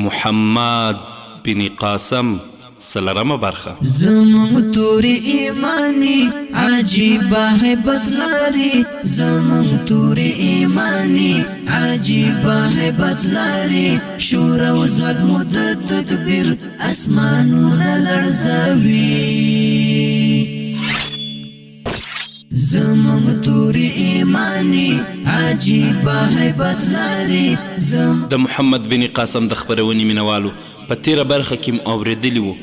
محمد بن قاسم څلورمه برخه. زموږ تورې ایمانی عجیبه هیبت لري، زموږ تورې ایمانی عجیبه هیبت لري، شور او ځواک مو د تکبیر اسمانونه لړزوي. زموږ تورې ایمانی عجیبه هیبت لري. د محمد بن قاسم د خپرونې مینوالو په تېره برخه کې مو اورېدلي وو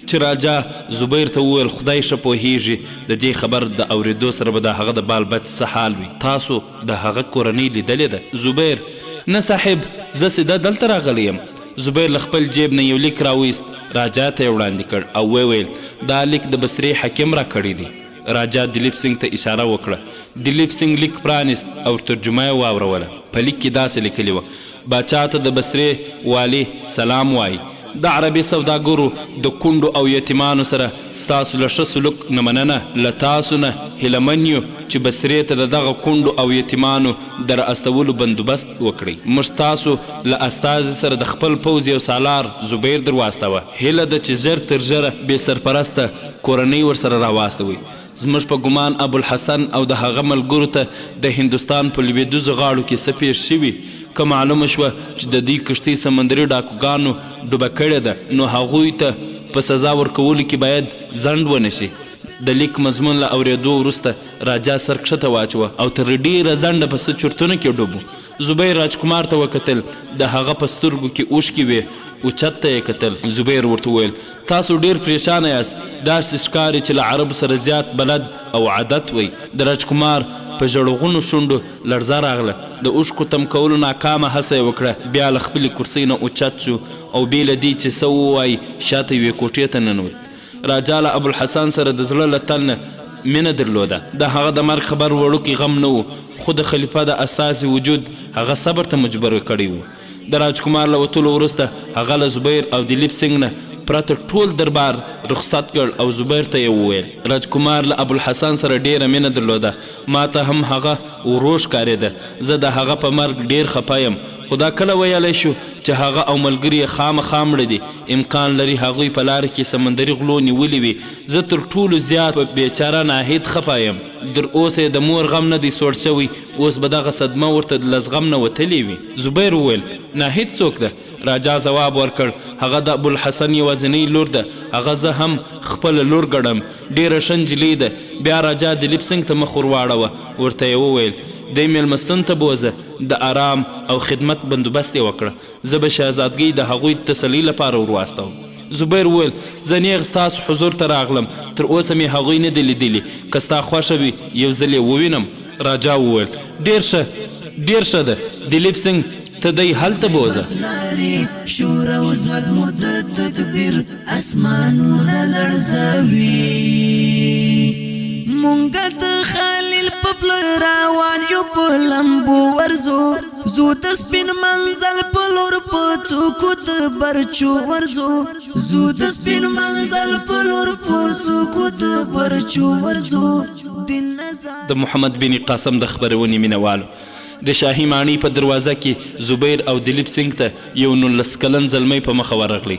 چې راجا زبیر ته وویل، خدای ښه پوهېږي د دې خبر د اورېدو سره به د هغه د بال بچ څه حال وي، تاسو د هغه کورنۍ لیدلې ده؟ زبیر، نه صاحب، زه سیده دلته راغلی یم. زبیر له خپل جېب نه یو لیک راوایست، راجا ته یې وړاندې کړ او ویې ویل، دا لیک د بصرې حاکم راکړی دی. راجا دلیپ سینګ ته اشاره وکړه. دلیپ سینګ لیک پرانیست او ترجمه یې واوروله. په لیک کې داسې لیکلي وه، باچا ته د بصرې والي سلام وايي. د عربي سوداګرو د کونډو او یتیمانو سره ستاسو له ښه سلوک نه مننه. له تاسو نه هیله من یو چې بصرې ته د دغه کونډو او یتیمانو د را استولو بندوبست وکړئ. موږ ستاسو له استازي سره د خپل پوځ یو سالار زبیر در واستاوه. هیله ده چې ژر تر ژره بې سرپرسته کورنۍ ورسره را واستوئ. زموږ په ګومان ابوالحسن او د هغه ملګرو ته د هندوستان په لوېدیځو غاړو کې څه پېښ شوي، که معلومه شوه چې د دوی کښتۍ سمندري ډاکوګانو ډوبه کړې ده، نو هغوی ته په سزا ورکولو کې باید ځنډ ونه شي. د لیک مضمون له اورېدو وروسته راجا سر کښته واچوه او تر ډېره ځنډه په څه چورتونو کې ډوب و. زبیر راجکمار ته وکتل، د هغه په سترګو کې اوښکې وې، اوچت ته یې کتل. زبیر ورته وویل، تاسو ډېر پرېشانه یاست، داسې ښکاري چې له عربو سره زیات بلد او عادت وئ. د راجکمار په ژړغونو شونډو لړزه راغله، د اوښکو تم کولو ناکامه هڅه یې وکړه، بیا له خپلې کرسۍ نه اوچت شو او بې له دې چې څه ووايي شاته یوې کوټې ته ننوت. راجا له ابوالحسن سره د زړه له تل نه مینه درلوده. د هغه د مرګ خبر وړوکی غم نه و، خو د خلیفه د استازي وجود هغه صبر ته مجبور کړی و. د راجکمار له وتلو وروسته هغه له زبیر او دلیپ سینګ نه پرته ټول دربار رخصت کړ او زبیر ته یې وویل، راجکمار له ابوالحسن سره ډېره مینه درلوده، ماته هم هغه ورور ښکارېده، زه د هغه په مرګ ډېر خپه یم، خو دا کله ویلی شو چې هغه او ملګري یې خامخا مړه دي، امکان لري هغوی په لاره کې سمندري غلو نیولي وي، زه تر ټولو زیات په بېچاره ناهید خپه یم، در اوسه یې د مور غم نه دی سوړ شوی، اوس به دغه صدمه ورته له زغم نه وتلې وي. زبیر وویل، ناهید څوک ده؟ راجا ځواب ورکړ، هغه د ابوالحسن یوازینۍ لور ده، هغه زه هم خپله لور ګڼم، ډېره ښه نجلۍ ده. بیا راجا دلیپ سنګ ته مخ ورواړوه، ورته یې وویل، دی مېلمستون ته بوځه، د ارام او خدمت بندوبست یې وکړه، زه به شهزادګۍ د هغوی د تسلۍ لپاره ورواستوم. زبیر وویل، زه نېغ ستاسو حضور ته راغلم، تر اوسه مې هغوی نه دي لیدلي، که ستا خوښه وي یو ځل یې ووینم. راجا وویل، ډېر ښه، ډېر ښه ده، دلیپ سنګ، ته دی هلته بوځه. لري شور او ځواک مو د تکبیر اسمانونه لړزوي. مونږ د خلیل په پله روان یو، په لمبو ورځو، زو د سپین منزل په لور، په څوکو د برچو ورځو، زو د سپین منزل په لور، په څوکو د برچو ورځو. د محمد بن قاسم د خپرونې مینه والو، د شاهي ماڼۍ په دروازه کې زبیر او دلیپ سینګ ته یو 19 کلن زلمی په مخه ورغلی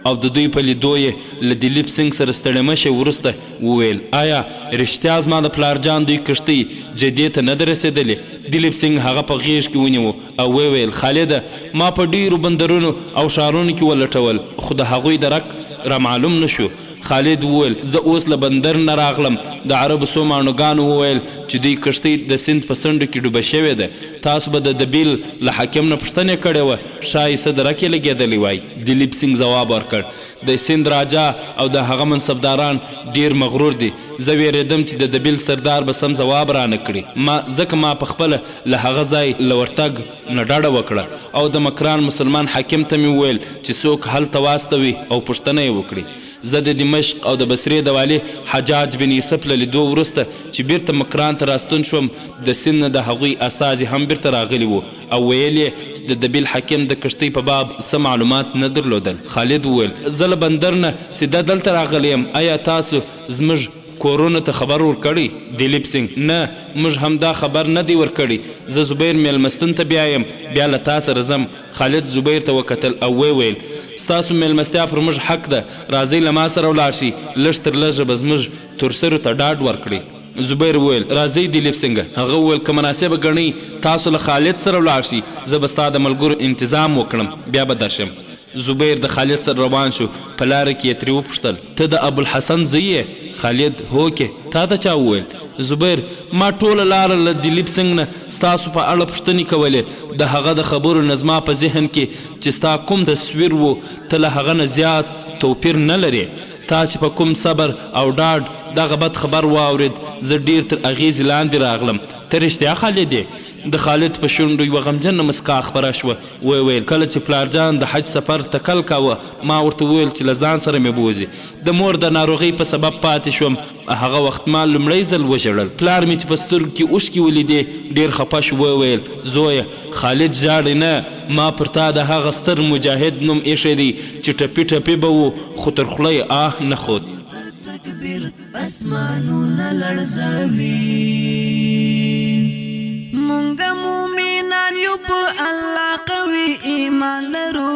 او د دوی په لیدو یې له دلیپ سینګ سره ستړې مشې وروسته وویل، آیا رښتیا زما د پلار جان دوی کښتۍ جدې ته نه ده رسېدلې؟ دلیپ سینګ هغه په غېږ کې ونیو او ویې ویل، خالده، ما په ډېرو بندرونو او ښارونو کې ولټول، خو د هغوی درک رامعلوم نه شو. خالد وویل، زه اوس له بندر نه راغلم، د عربو څو ماڼوګانو وویل چې دوی کښتۍ د سیند په څنډو کې ډوبه شوې ده. تاسو به د دبیل له حاکم نه پوښتنې کړې وه، ښايي څه درک یې لګېدلی وای. دلیپ سینګ ځواب ورکړ، د سیند راجا او د هغه منصبداران ډېر مغرور دي، زه وېرېدم چې د دبیل سردار به سم ځواب رانه کړي، ما ځکه ما پخپله له هغه ځای له ورتګ نه ډډه وکړه او د مکران مسلمان حاکم ته مې وویل چې څوک هلته واستوي او پوښتنه یې وکړي. زه د دمشق او د بصرې د والي حجاج بن یوسف له لیدو وروسته چې بیرته مکران ته راستون شوم، د سیند نه د هغوی استازي هم بیرته راغلي وو او ویل یې چې د دبیل حاکم د کښتۍ په باب څه معلومات نه درلودل. خالد وویل، زه له بندر نه سیده دلته راغلی یم، ایا تاسو زموږ. کورونو ته خبر ورکړی؟ دلیپ سینګ، نه، موږ هم دا خبر نه دی ورکړی. زه زبیر میلمستون ته بیایم، بیا له تا سره ځم. خالد زبیر ته وکتل او ویې ویل، ستاسو میلمستیا پر موږ حق ده، راځئ له ما سره ولاړ شئ، لږ تر لږه به زموږ تورسرو ته ډاډ ورکړئ. زبیر وویل، راځئ دلیپ سینګه. هغه وویل، که مناسبه ګڼئ تاسو له خالد سره ولاړ شئ، زه به ستا د ملګرو انتظام وکړم، بیا به درشم. زبیر د خالد سره روان شو، په لاره کې یې ترې وپوښتل، ته د ابوالحسن زوی یې؟ خالد، هوکې، تا ته چا وویل؟ زبیر، ما ټوله لاره له دلیپ سینګ نه ستاسو په اړه پوښتنې کولې، د هغه د خبرو نه زما په ذهن کې چې ستا کوم تصویر و، ته له هغه نه زیات توپیر نه لرې. تا چې په کوم صبر او ډاډ دغه بد خبر واورېد، زه ډېر تر اغېزې لاندې راغلم. ته رښتیا خالد یې؟ د خالد په شونډو یوه غمجنه مسکا خپره شوه، ویې ویل، کله چې پلار جان د حج سفر تکل کاوه، ما ورته وویل چې له ځان سره مې بوځي. د مور د ناروغۍ په سبب پاتې شوم. هغه وخت ما لومړی ځل وژړل. پلار مې چې په سترګو کې اوښکې ولیدې، ډېر خپه شو، ویې ویل، زویه، خالد ژاړي نه، ما پر تا د هغه ستر مجاهد نوم ایښی دی چې ټپي ټپي به و، خو تر خوله یې آه نه خوت. تکبیر اسمانونه لړزوي. مونږ مومنان یو، په الله قوي ایمان لرو،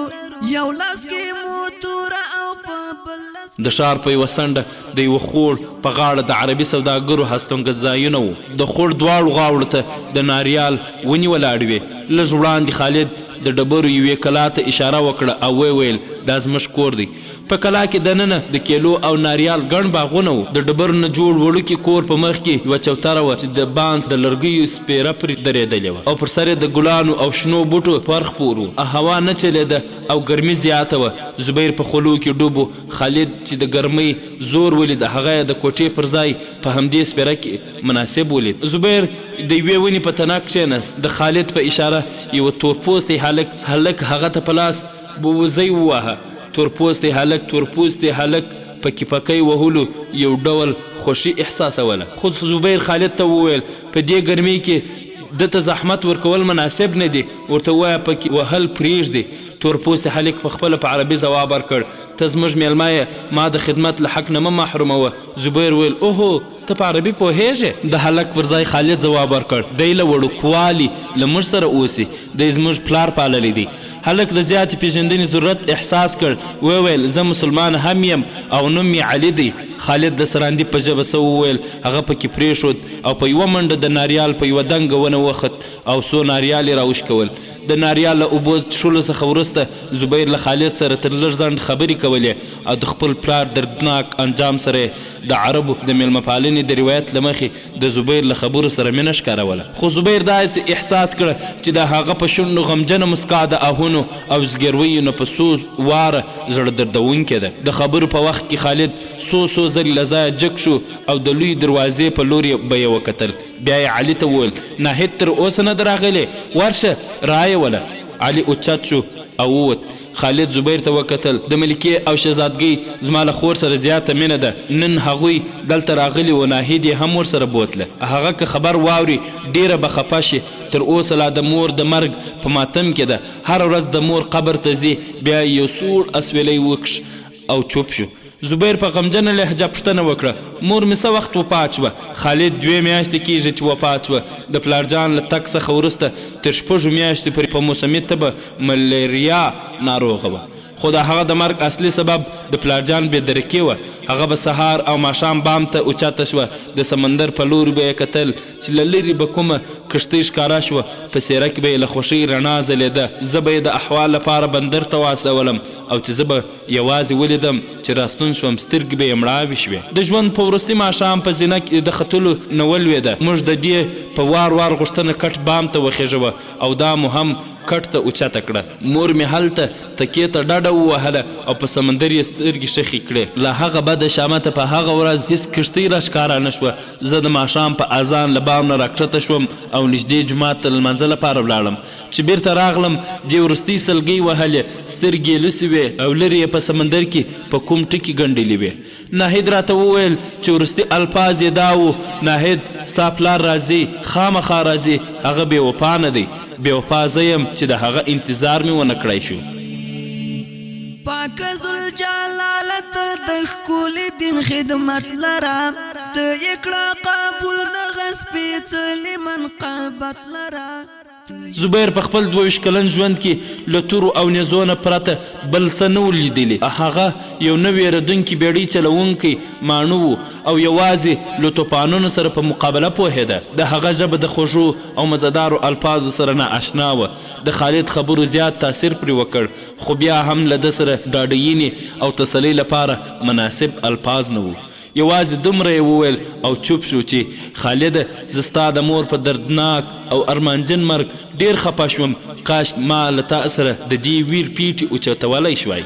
یو لاس کې مو توره او په بل لاس. د ښار په یوه څنډه د یوه خوړ په غاړه د عربي سوداګرو هستوګنځایونه وو. د خوړ دواړو غاړو ته د ناریال ونې ولاړې وې. لږ وړاندې خالد د ډبرو یوې کلا ته اشاره وکړه او ویې ویل، دا زموږ کور دی. په کلا کې دننه د کیلو او ناریال ګڼ باغونه وو. د ډبرو نه جوړ وړوکي کور په مخ کې یوه چوتره وه چې د بانس د لرګیو سپیره پرې درېدلې وه او پر سر یې د ګلانو او شنو بوټو پر خپور و. هوا نه چلېده او ګرمي زیاته وه. زبیر په خولو کې ډوب و. خالد چې د ګرمۍ زور ولید، هغه یې د کوټې پر ځای په همدې سپیره کې مناسب ولید. زبیر د یوې ونې په تنه کښېناست. د خالد په اشاره یوه تور پوستي هلک هلک هغه ته په لاس بوزی وواهه. تور پوستی هلک تور پوستي هلک په کې پکۍ وهلو یو ډول خوښي احساسوله. خو زبیر خالد ته وویل، په دې ګرمۍ کې ده ته زحمت ورکول مناسب نه دي، ورته ووایه پکې وهل پرېږدي. تور پوستي هلک په خپله په عربي ځواب ورکړ، ته زموږ مېلمه یې، ما د خدمت له حق نه مه محروموه. زبیر وویل، اوهو، ته په عربي پوهېږې؟ د هلک پر ځای خالد ځواب ورکړ، دی له وړوکوالي له موږ سره اوسي، دی زموږ پلار پاللی دی. هلک د زیاتې پېژندنې ضرورت احساس کړ، ویې ویل، زه مسلمان هم یم او نوم مې علي دی. خالد د سراندي په ژبه څه وویل، هغه پکې پرېښود او په یوه منډه د ناریال په یوه دنګه ونه وخت او څو ناریال یې راوشکول. د ناریال له اوبو څښلو څخه وروسته زبیر له خالد سره تر لږ ځنډ خبرې کولې او د خپل پلار دردناک انجام سره یې د عربو د مېلمه پالنې د روایت له مخې د زبیر له خبرو سره مینه ښکاروله. خو زبیر داسې احساس کړه چې د هغه په شونډو غمجنه مسکا د آهونو او زګیرویو نه په څو واره زړه دردوونکې ده. د خبرو په وخت کې خالد څو څو ځلې له ځایه جګ شو او د لویې دروازې په لور به یې وکتل. بیا یې علي ته وویل، ناهید تر اوسه نه ده راغلې، ورشه رایې وله. علي اوچت شو او ووت. خالد زبیر ته وکتل، د ملکې او شهزادګۍ زما له خور سره زیاته مینه ده، نن هغوی دلته راغلي وو، ناهید یې هم ورسره بوتله. هغه که خبر واوري ډېره به خپه شي، تر اوسه لا د مور د مرګ په ماتم کې ده، هره ورځ د مور قبر ته ځي. بیا یې یو سوړ اسویلی وکښ او چوپ شو. زبیر په غمجنه لهجه پوښتنه وکړه، مور مې څه وخت وفات شوه؟ خالد، دوې میاشتې کېږي چې وفات شوه. د پلار جان له تګ څخه وروسته تر شپږو میاشتو پورې په موسمي تبه ملیریا ناروغه وه. خو د هغه د مرګ اصلي سبب د پلار جان بې درکي وه. هغه به سهار او ماښام بام ته اوچته شوه، د سمندر په لوري به یې کتل چې له لرې به کومه کښتۍ ښکاره شوه، په څېره کې به یې له خوښۍ رڼا ځلېده. زه به یې د احوال لپاره بندر ته واستولم او چې زه به یوازې ولیدم چې راستون شوم، سترګې به یې مړاوې شوې. د ژوند په وروستي ماښام په زینه کې د ختلو نه ولوېده. موږ د دې په وار وار غوښتنه کټ بام ته وخېژوه او دا مو هم کټ ته اوچته کړه. مور مې هلته تکیې ته ډډه ووهله او په سمندر یې سترګې ښخې کړې. له هغه بده شامته په هغه ورځ هیڅ کښتۍ راښکاره نه شوه. زه د ماښام په اذان له بام نه راکښته شوم او نږدې جومات ته لمانځه لپاره ولاړم. چې بیرته راغلم، دې وروستۍ سلګۍ وهلې، سترګې یې لوڅې وې او لرې یې په سمندر کې په کوم ټکي ګنډلې وې. ناهید راته وویل چې وروستي الفاظ یې دا وو، ناهید، ستا پلار راځي، خامخا راځي، هغه بې وفا نه دی، بې وفا زه یم چې د هغه انتظار مې ونه کړای شو. پاک ذوالجلاله تل د ښکلي دین خدمت لره. ته یې کړه قبول دغه سپېڅلي منقبت لره. زبیر په خپل 22 کلن ژوند کې له تورو او نیزو نه پرته بل څه نه و لیدلي. هغه یو نه وېرېدونکی بېړۍ چلوونکی ماڼو و او یوازې له توپانونو سره په مقابله پوهېده. د هغه ژبه د خوږو او مزهدارو الفاظو سره نا اشنا وه. د خالد خبرو زیات تاثیر پرې وکړ، خو بیا هم له ده سره ډاډیینې او تسلۍ لپاره مناسب الفاظ نه وو. یوازې دومره یې وویل او چوپ شو چې خالده، زه ستا د مور په دردناک او ارمانجن مرګ ډېر خپه شوم، کاش ما له تا سره د دې ویر پیټي اوچتولی شوای.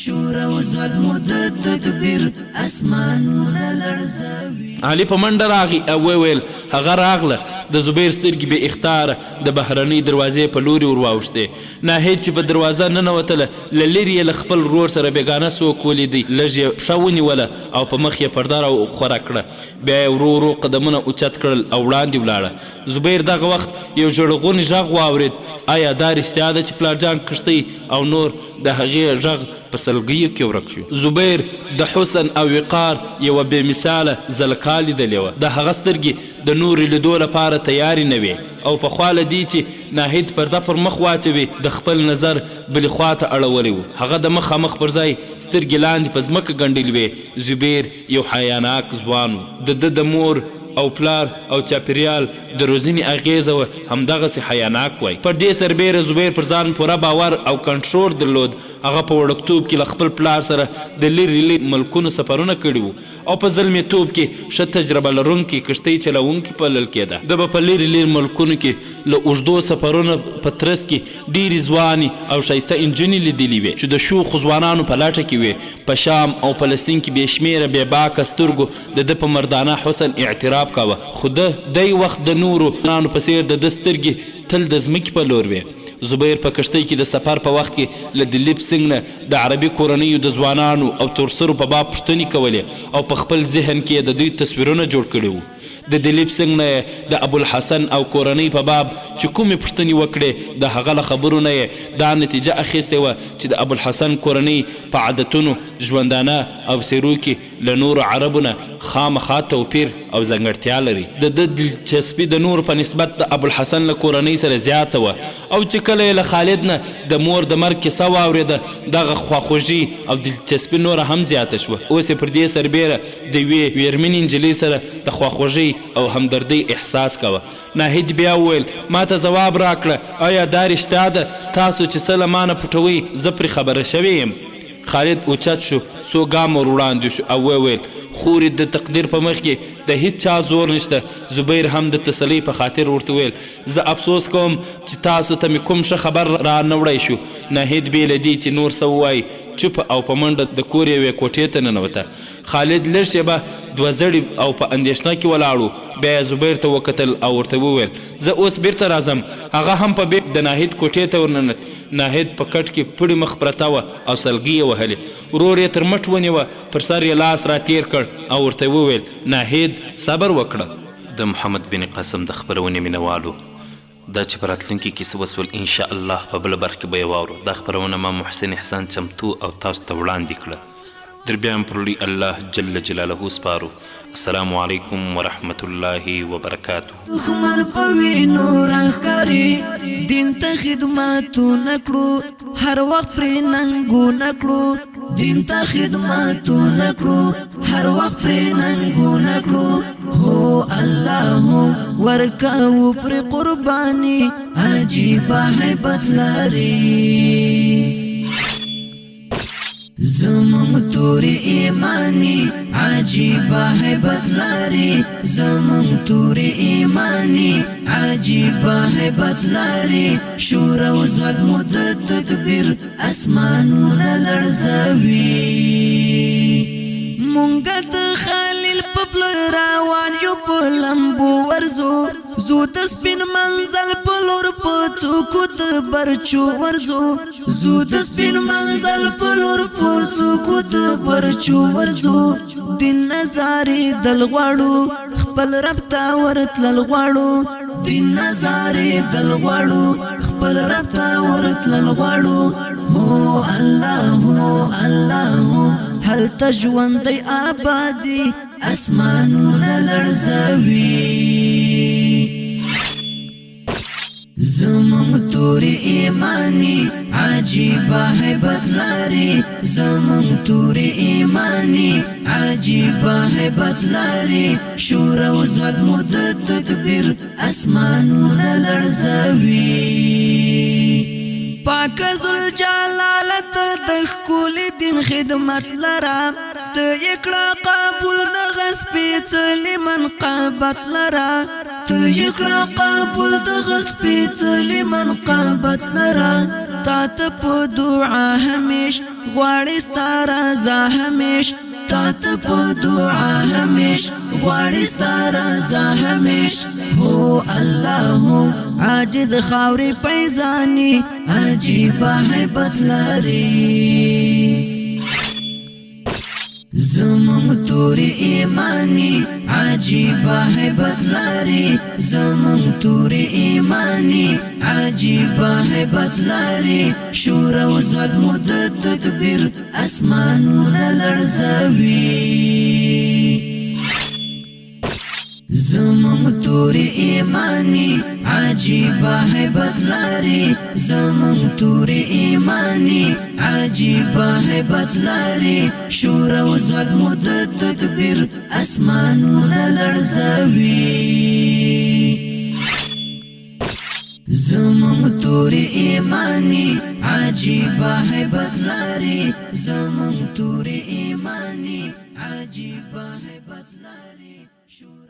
شور او ځواک مو د تکبیر اسمانونه لړزوي. علي په منډه راغی او وویل هغه راغله. د زبیر سترګې بې اختیاره د بهرنۍ دروازې په لوري ور واوښتې. ناهید چې په دروازه ننوتله، له لرې یې له خپل ورور سره بېګانه څوک ولیدی. لږ یې پښه ونیوله او په مخ یې پرده را خوره کړه. بیا یې ورو ورو قدمونه اوچت کړل او وړاندې ولاړه. زبیر دغه وخت یو ژړغونی غږ واورېد. ایا دا رښتیا ده چې پلار جان کښتۍ او نور؟ د هغې غږ په سلګیو کې ورک شو. زبیر د حسن او وقار یوه بې مثاله زلکا لیدلې وه. د هغه سترګې د نورو لیدو لپاره تیارې نه وې او پخوا له دې چې ناهید پرده پر مخ واچوي، د خپل نظر بلې خوا ته اړولی و. هغه د مخامخ پر ځای سترګې لاندې په ځمکه ګنډلې وې. زبیر یو حیاناک ځوان و. د ده د مور او پلار او چاپیریال د روزنې اغېزه وه، همدغسې حیاناک وای. پر دې سربېره زبیر پر ځان پوره باور او کنټرول درلود. هغه په وړوکتوب کې له خپل پلار سره د لرې لرې ملکونو سفرونه کړي وو او په زلمیتوب کې ښه تجربه لرونکی کښتۍ چلوونکی بلل کېده. ده به په لرې لرې ملکونو کې له اوږدو سفرونو په ترڅ کې ډېرې ځوانې او ښایسته انجونې لیدلې وې چې د شوخو ځوانانو په لټه کې وې. په شام او فلسطین کې بې شمېره بې باکه سترګو د ده په مردانه حسن اعتراف کاوه، خو ده دی وخت د نورو ځوانانو په څېر د ده سترګې تل د ځمکې په لور وې. زبیر په کښتۍ کې د سفر په وخت کې له دلیپ سینګ نه د عربي کورنیو د ځوانانو او تورسرو په باب پوښتنې کولې او په خپل ذهن کې یې د دوی تصویرونه جوړ کړي وو. د دلیپ سینګ نه یې د ابوالحسن او کورنۍ په باب چې کومې پوښتنې وکړې، د هغه له خبرو نه یې دا نتیجه اخیستې وه چې د ابوالحسن کورنۍ په عادتونو، ژوندانه او څېرو کې له نورو عربو نه خامخا توپیر او ځانګړتیا لري. د ده دلچسپي د نورو په نسبت د ابوالحسن له کورنۍ سره زیاته وه او چې کله یې له خالد نه د مور د مرګ کیسه واورېده، دغه خواخوږي او دلچسپي نوره هم زیاته شوه. اوس یې پر دې سربېره د یوې ویرمنې نجلۍ سره د خواخوږۍ او همدردۍ احساس کاوه. ناهید بیا وویل، ما ته ځواب راکړه، ایا دا رښتیا ده؟ تاسو چې څه له ما نه پټوئ، زه پرې خبره شوې یم. خالد اوچت شو، څو ګامه ور وړاندې شو او وویل، خورې، د تقدیر په مخ کې د هیڅ چا زور نشته. زبیر هم د تسلۍ په خاطر ورته وویل، زه افسوس کوم چې تاسو ته مې کوم ښه خبر را نه وړی شو. ناهید بې له دې چې نور څه ووایي، چوپه او په منډه د کور یوې کوټې ته ننوته. خالد لږ شېبه دوه زړی او په اندېښنه کې ولاړ و، بیا یې زبیر ته وکتل او ورته وویل، زه اوس بیرته راځم. هغه هم په بیړه د ناهید کوټې ته ورننوت. ناهید په کټ کې پړي مخ پرته وه او سلګۍ یې وهلې. ورور یې تر مټ ونیوه، پر سر یې لاس را تېر کړ او ورته یې وویل، ناهید، صبر وکړه. د محمد بن قاسم د خپرونې مینه والو، دا چې په راتلونکي کې څه وسول، ان شاء الله په بله برخه کې به یې واورو. دا خپرونه ما محسن احسان چمتو او تاسو ته وړاندې کړه. در بیا هم پر لوی الله جل جلاله سپارو. السلام علیکم ورحمت الله وبرکاته. دښمن په وینو راښکاري، دین ته خدمتونه کړو، هر وخت پرې ننګونه کړو. دین ته خدمتونه کړو، هر وخت پرې ننګونه کړو. هو الله، ورکاو پر قرباني، عجیب هیبت لري زمون توري ایمانی، عجیب هیبت لري زمون توري ایمانی، عجیب هیبت لري. شور او ځواک مو د تکبیر اسمانونه لړزوي. مونږ د خلیل په پل روان یو، په لمبو ورزو، زو د سپین منزل په لور، په څوکو د برچو ورزو. زو د سپین منزل په لور، په څوکو د برچو ورزو. دین نظارې دل غواړو، خپل رب ته ورتلل غواړو. دین نظارې دل غواړو، خپل رب ته ورتلل غواړو. هو الله، هو الله، هو. هلته ژوندی آبادي اسمانونه لړزوي. زمونږ توري ایمانی عجیبه هیبت لري، زمونږ توري ایمانی عجیبه هیبت لري، شور او ځواک مو د تکبیر اسمانونه لړزوي. پاک ذوالجلال ته د ښکلي دین خدمت لره، ته یې کړه قبول د سپېڅلي منقبت لره، ته یې کړه قبول د سپېڅلي منقبت لره. تا ته په دعا همیش غواړي ستا رضا همیش، تا ته په دعا همیش غواړي ستا رضا همیش. هو الله عاجز خاورې پیزانی عجیبه هیبت لري. زمونږ توري ایمانی عجیبه هیبت لري، زمونږ توري ایمانی عجیبه هیبت لري، شور او ځواک مو د تکبیر اسمانونه لړزوي. زمونږ توري ایمانی عجیبه هیبت لري، زمونږ توري ایمانی عجیبه هیبت لري، شور او ځواک مو د تکبیر اسمانونه لړزوي. زمونږ توري ایمانی عجیبه هیبت لري، زمونږ توري ایمانی عجیبه هیبت لري، شور